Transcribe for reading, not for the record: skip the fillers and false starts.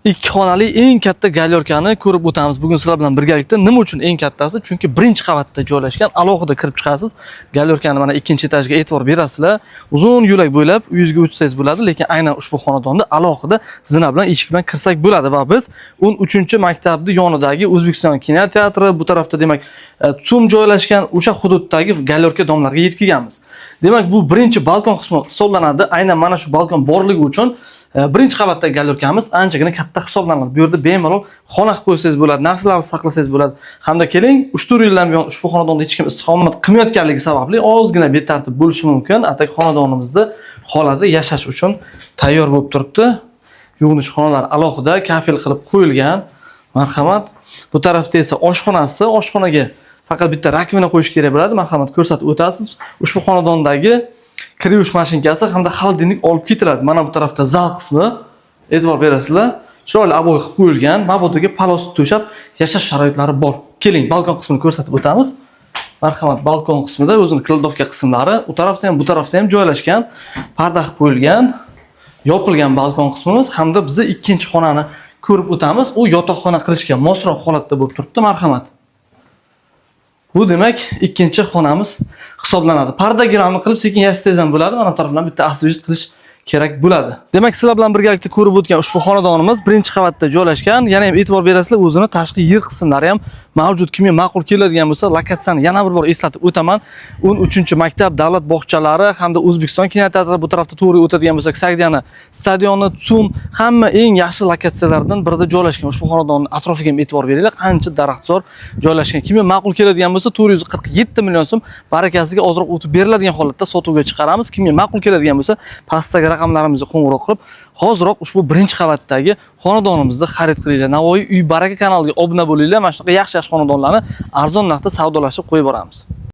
Ikki xonali eng katta galyorkani ko'rib o'tamiz bugun sizlar bilan birgalikda. Nima uchun eng kattasi? Chunki birinchi qavatda joylashgan, alohida kirib chiqasiz. Galyorkani mana ikkinchi etajiga e'tibor berasizlar. Uzun yo'lak bo'ylab uyingizga o'tsangiz bo'ladi, lekin aynan ushbu xonadonda alohida zina bilan, eshik bilan kirsak bo'ladi va biz 13-maktabni yonidagi O'zbekiston kinoteatri, bu tarafda demak TSUM joylashgan o'sha hududdagi galyorka domlarga yetib kelganmiz. Demak, bu birinchi balkon qismi hisoblanadi. Aynan mana shu balkon borligi uchun birinchi qavatdagi galyorkamiz anchagina katta hisoblanadi. Bu yerda bemalol xona qilib qo'ysangiz bo'ladi, narsalarni saqlasangiz bo'ladi. Hamda keling, 3-4 yildan buyon ushbu xonadonda hech kim istiqomat qilmayotganligi sababli ozgina betartib bo'lishi mumkin. А так xonadonimizda holati yashash uchun tayyor bo'lib turibdi. Yuvinish xonalari alohida kafel qilib qo'yilgan. Marhamat. Bu tarafda esa oshxonasi, oshxonaga faqat bitta раковина qo'yish kerak bo'ladi. Marhamat, ko'rsatib o'tasiz. Ushbu xonadondagi kir yuvish mashinkasi hamda холодильник olib ketiladi. Mana bu tarafda zal qismi. E'tibor berasizlar. Chiroyli обои qilib qo'yilgan. Mabodoga palos to'shab yashash sharoitlari bor. Keling, balkon qismini ko'rsatib o'tamiz. Marhamat, balkon qismida o'zini кладовка qismlari, u tarafda ham, bu tarafda ham joylashgan, parda qilib qo'yilgan, yopilgan balkon qismimiz hamda biza ikkinchi xonani ko'rib o'tamiz. U yotoqxona qilishga mosroq holatda bo'lib turibdi. Marhamat. Bu demak ikkinchi xonamiz hisoblanadi. Parda gilamni qilib sekin yashasangiz ham bo'ladi. Mana bu tarafdan bitta освежить qilish kerak bo'ladi. Demak, sizlar bilan birgalikda ko'rib o'tgan ushbu xonadonimiz birinchi qavatda joylashgan. Yana ham e'tibor berasizlar, o'zini tashqi yer qismlari ham mavjud. Kimga ma'qul keladigan bo'lsa, lokatsiyani yana bir bor eslatib o'taman. 13-maktab, davlat bog'chalari hamda O'zbekiston kinoteatri, bu tarafda to'g'ri o'tadigan bo'lsak, Sogdiana stadioni, TSUM, hamma eng yaxshi lokatsiyalardan birida joylashgan. Ushbu xonadonning atrofiga ham e'tibor beringlar, qancha daraxtzor joylashgan. Kimga ma'qul keladigan bo'lsa, 447 million so'm barakasiga ozroq o'tib beriladigan holatda sotuvga chiqaramiz. Kimga ma'qul keladigan bo'lsa, pastdagi raqamlarimizga qo'ng'iroq qilib, hoziroq ushbu birinchi qavatdagi xonadonimizni xarid qilinglar. Navoiy uy baraka kanaliga obuna bo'linglar. Mana shunaqa yaxshi-yaxshi xonadonlarni arzon narxda savdolashib qo'yib boramiz.